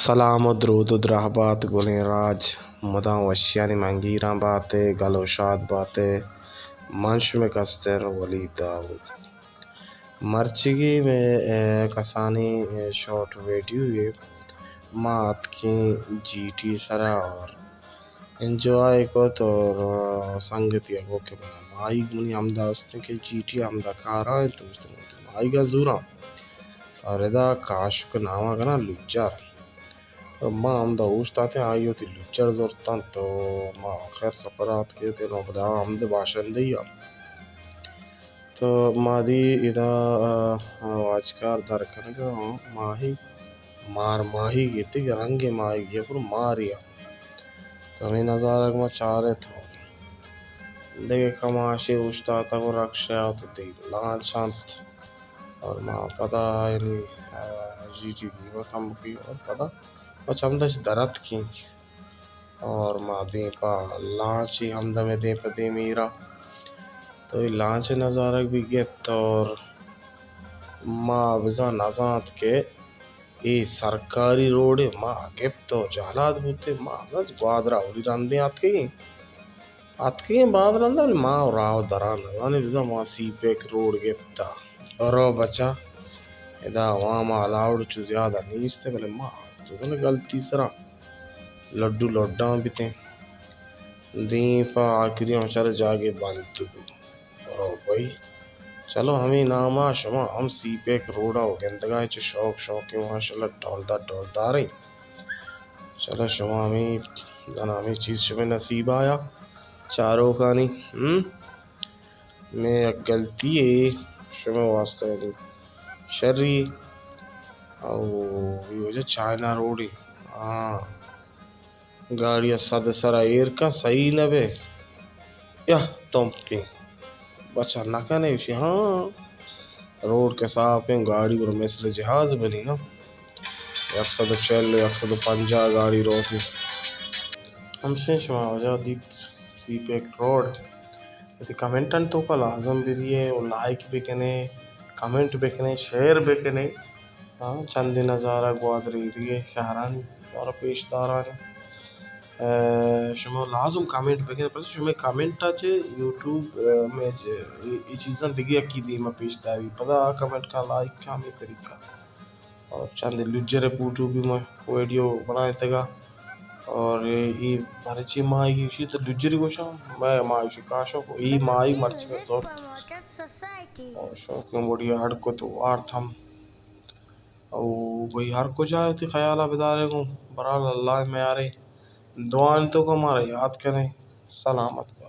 سلام و درود و دراہ بات گلیں راج، مدام وشیانی منگیراں بات ئے، گل و شاد بات ئے۔ من شمئے کستر ولید داؤد۔ مرچیگی مئے، اے، کسانیں، اے، شارٹ ویڈیو یے، ما اتکیں جی ٹی سرا اور انجوائے کت اور سنگتی ءَ گو کہ منا ماہیگ منی ہمدا استیں کہ جی ٹی ہمدا کارا انت، تو گوشت من وتی ماہیگا زوراں۔ اور ادا کاشک ناما کناں لجر۔ تو ما ہمدا اوشتاتیں، آئی وتی لجر زرتنت تو ما آخر سفر آتکیں، نو پدا ہمدے باشندہی آ۔ تو ما دی ادا، آ، آ، واجکار در کنگا، آ، ماہی، مار ماہیگ ءَ، دگہ رنگیں ماہیگے، پر مارے آ۔ تو ہمے نظارگ ما چارت۔ دگہ کماشے اوشتاتگ و رکشہ ءَ تو دیم لانچ انت۔ اور ما پدا یعنی، آ، جی ٹی دیما کمکی اور پدا ما چمدا چہ در اتکیں۔ اور ما دیم پہ لانچ ءَ ہمدم ءَ دیم پہ دیم ایرا۔ تو اے لانچ ءِ نظارگ بھی گپت اور ما بزاں نزانت کہ اے سرکاری روڈے، ما گپت و جہلاد بوتیں، ما نزانت گوادر ءَ اولی رندیں آتکگیں۔ آتکگیں بعد رندا، بلے ما راہ و درا نزانیں، بزاں ما سی پیک روڈ گپتا۔ برو بچا، ادا عوام الاؤڈ چو زیادہ نیست، بلے ما تو زن غلطی سرا لڈو لڈاں بیتیں۔ دیم پہ آخری ہم چر جاگے بند بو۔ برو بھائی، چلو ہمے ناما شما ہم سی پیک روڈا و گندگا چہ شوق شوقیں ماشاءاللہ ڈولدار ڈولداریں۔ چلو شما ہمے زنا ہمے چیز شمئے نصیب آیا چاروکانی۔ ہم؟ مئے یک غلطی یے شمئے واسطہ یعنی شری۔ او اے وجہ چائنا روڈی۔ ہاں۔ گاڑی ءَ صد سرا ایر کن، صحیح نہ بے۔ یا تمپیں بچا نہ کنے، اشی ہاں، روڈ کہ صاف ایں، گاڑی گڑا مثل جہاز بنی نا۔ یک سد و چل، یک سد و پنجاہ گاڑی روتی۔ ہمشیں شما وجہ دیت سی پیک روڈ۔ وتی کمنٹانی توکا لازم بدیے و لائک بکنے، کمنٹ بکنے، شیئر بکنے۔ ہاں، چندے نظارہ گوادر ایریے شہرانی شمارا پیش دارانی۔ اے، شما لازم کمنٹ بکنے، پرچہ شمئے کمنٹ ءَ چہ یوٹیوب، اے، مئے چہ اے، اے چیزاں دگہ یکی دیما پیش داری۔ پدا آ کمنٹ کن، لائک کن، ہمے طریقہ۔ اور چندے لجر ءِ پوٹو بھی ما ویڈیو بنائینتگا۔ اور اے، اے مرچی ماہیگی اشی تو لجری گوشاں، مئے ما اشی کاشو کو، اے ماہیگ مرچی میں زرت۔ اور شوقیں بڑی ہڑ کو تو وارت ہم۔ او بھئی ہر کجا وتی خیالا بدارے گوں، برحال اللہ میارے، دعائیں توکا مارا یاد کنے، سلامت بات۔